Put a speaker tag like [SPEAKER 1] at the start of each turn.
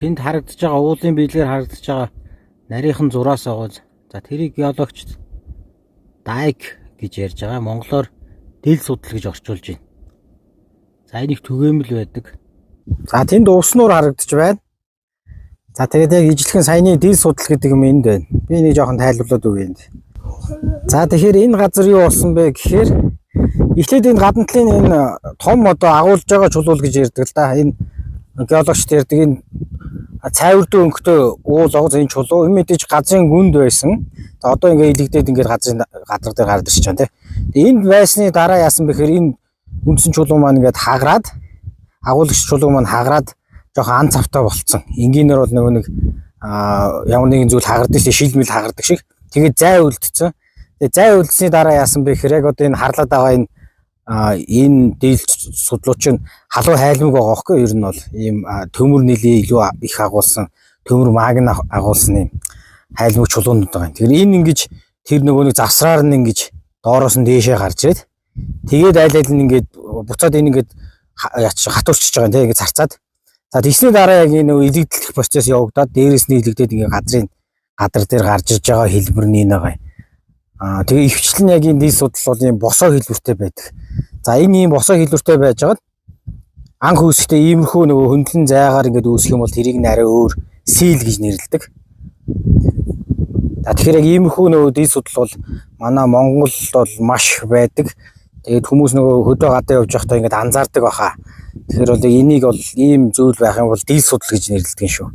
[SPEAKER 1] Тэнд харагдаж байгаа уулын биелгээр харагдаж байгаа нарийнхан зураас байгаа. За, тэрийг геологчид dike гэж ярьж байгаа. Монголоор дил судал гэж орчуулж байна. За, энэ их түгээмэл байдаг. За, тэнд ус нуур харагдаж байна. За, тэгээд яг ижилхэн саяны дил судал гэдэг юм энд байна. Би энийг жоохон тайлбарлаад өгье энд. За, тэгэхээр энэ газар юу болсон бэ гэхээр эхлээд энэ гадна талын энэ том одоо агуулж байгаа чулуул гэж ярьдаг л да. Энэ геологчид ярьдаг энэ цайвардуу өнгөтэй уул огз энэ чулуу энэ мэдээж газрын гүнд байсан. За, одоо ингээ илэгдээд ингээд газрын газар дээр гараад ирж байгаа, тийм. Энд байсны дараа яасан бэ гэхээр энэ үндсэн чулуу маань ингээд хагараад, агуулагч чулуу маань хагараад жоохон ан цавтай болцсон. Энгийнээр бол нөгөө нэг ямар нэгэн зүйл хагардаг шиг, шил мэл хагардаг шиг. Тэгээд зай үлдсэн. Тэгээд зай үлдсэний дараа яасан бэ гэхээр яг одоо энэ харлаад байгаа энэ дийл судлуу чинь халуун хайлмаг байгаа байхгүй юу? Ер нь бол ийм төмөр нийлээ илүү их агуулсан, төмөр магна агуулсан ийм хайлмаг чулуунууд байгаа юм. Тэгэхээр энэ ингэж тэр нөгөө нэг завсраар нь ингэж доороос нь дээшээ гарч ирээд, тэгээд айл айл нь ингээд буцаад энэ ингээд яач хатуурчиж байгаа юм, тийм, ингээд зарцаад. За, тэгсний дараа яг энэ нөгөө илэгдэх процесс явагдаад, дээрээс нь илэгдээд ингээд газрын гадар дээр гарч ирж байгаа хэлбэр нь энэ байгаа юм. Тэгээ ихэвчлэн яг энэ дил судал бол ийм босоо хэлбэртэй байдаг. За, энэ ийм босоо хэлбэртэй байж байгаад анх үүсэхдээ иймэрхүү нөгөө хөндлөн зайгаар ингээд үүсэх юм бол тэрийг нь арай өөр sill гэж нэрлэдэг. За, тэгэхээр яг иймэрхүү нөгөө дил судал бол манай Монголд бол маш их байдаг. Тэгээд хүмүүс нөгөө хөдөө гадаа явж байхдаа ингээд анзаардаг баха. Тэгэхээр бол энийг бол ийм зүйл байх юм бол дил судал гэж нэрлэдэг юм шүү.